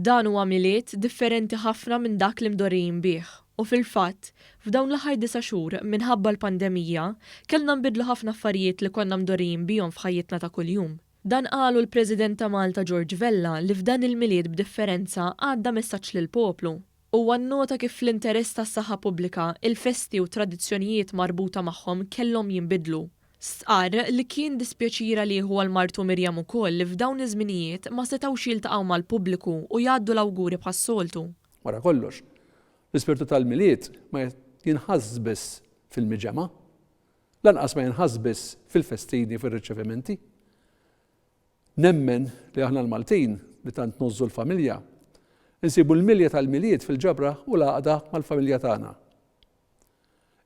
Dan huwa Milied differenti ħafna minn dak li mdorrijin bih u fil-fatt, f'dawn l-aħħar disa' xhur, minħabba l-pandemija, kellna nbiddlu ħafna affarijiet li konna mdorrijin bihom f'ħajjitna ta' kuljum. Dan qalu l-President ta' Malta George Vella li f'dan il-Milied b'differenza għadda messaġġ lill-poplu. Huwa nnota kif fl-interess tas-saħħa pubblika, il-festi u t-tradizzjonijiet marbuta magħhom kellhom jinbidlu. Stqarr li kien dispjaċir għalih u għal martu Miriam ukoll li f'dawn iż-żminijiet ma setgħux jiltaqgħu mal-pubbliku u jgħaddu l-awguri bħas-soltu. Wara kollox, l-ispirtu tal-Milied ma jinħass biss fil-miġemgħa, lanqas ma jinħass biss fil-festini u fir-riċevimenti. Nemmen li aħna l-Maltin, li tant ngħożżu l-familja, insibu l-milja tal-Milied fil-ġabra u l-għaqda mal-familja tagħna.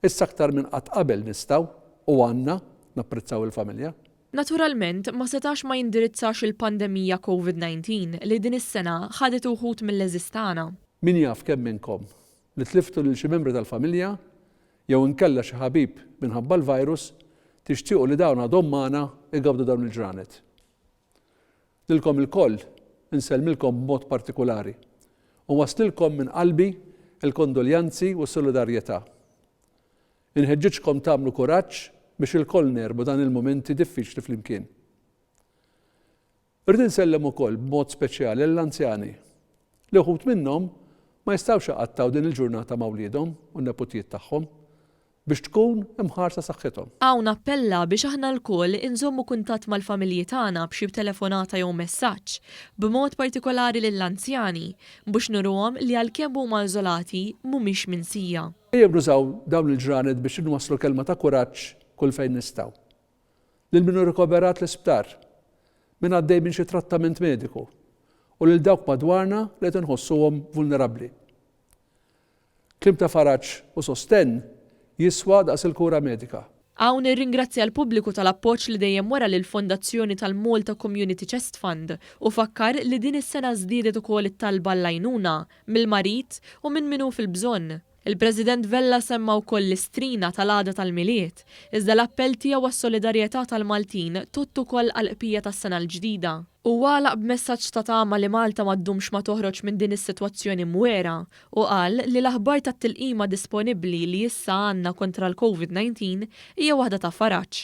Issa aktar minn qatt qabel nistgħu, u għandna, napprezzaw il-familja. Naturalment, ma setax ma jindirizzax il-pandemija Covid 19 li din is-sena ħadet uħud mill-għeżież tagħna. Min jaf kemm minnkom li tliftu lil xi membri tal-familja jew inkella xi ħabib minħabba l-virus tixtiequ li dawn għadhom magħna jgawdu dawn il-ġranet. Lilkom ilkoll insellmilkom b'mod partikulari u nwasslilkom minn qalbi l-kondoljanzi u s-solidarjetà. Inħeġġiġkom tagħmlu kuraġġ biex ilkoll negħrbu dan il-mumenti diffiċli flimkien. Irrid insellem ukoll b'mod speċjali lill-anzjani, li wħud minnhom ma jistgħux iqattgħu din il-ġurnata ma' wliedhom u n-neputijiet tagħhom biex tkun imħarsa saħħithom. Hawn appella biex aħna lkoll inżommu kuntatt mal-familji tagħna b'xi telefonata jew messaġġ, b'mod partikolari lill-anzjani, biex nuruhom li għalkemm huma iżolati, mhumiex minsija. Ejjew nużaw dawn il-ġranet biex inwasslu kelma ta' kuraġġ kull fejn nistgħu. Lil min hu rikoverat l-isptar, min għaddej minn xi trattament mediku u lil dawk madwarna li qed inħossuhom vulnerabbli. Kliem ta' faraġ u sostenn jiswa daqs il-kura medika. Hawn irringrazzja l-pubbliku tal-appoġġ li dejjem wera lill-Fondazzjoni tal-Malta Community Chest Fund u fakkar li din is-sena żdiedet ukoll it-talba għall-għajnuna mill-marid u minn min hu fil-bżonn. Il-President Vella semma wkoll l-Istrina tal-għada tal-Milied, iżda l-appell tiegħu għas-solidarjetà tal-Maltin tgħodd ukoll għall-qbija tas-sena l-ġdida. Huwa għalaq b'messaġġ ta' tama li Malta ma ddumx ma toħroġ minn din is-sitwazzjoni mwiegħra u qal li l-aħbar tat-tilqima disponibbli li issa għandna kontra l-Covid 19 hija waħda ta' faraġ.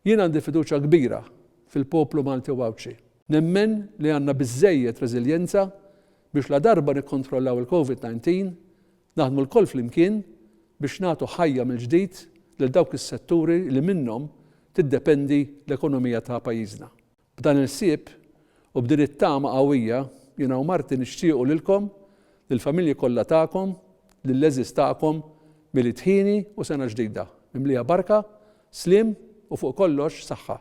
Jien għandi fiduċja kbira fil-poplu Malti u Għawdxi. Nemmen li għandna biżżejjed reżiljenza biex ladarba nikkontrollaw il-Covid 19, naħdmu lkoll flimkien biex nagħtu ħajja mill-ġdid lil dawk is-setturi li minnhom tiddependi l-ekonomija ta' pajjiżna. B'dan il-ħsieb u b'din it-tama qawwija, jiena u marti nixtiequ lilkom, lill-familji kollha tagħkom, lill-għeżież tagħkom, Milied ħieni u sena ġdida, mimlija barka, sliem u fuq kollox saħħa.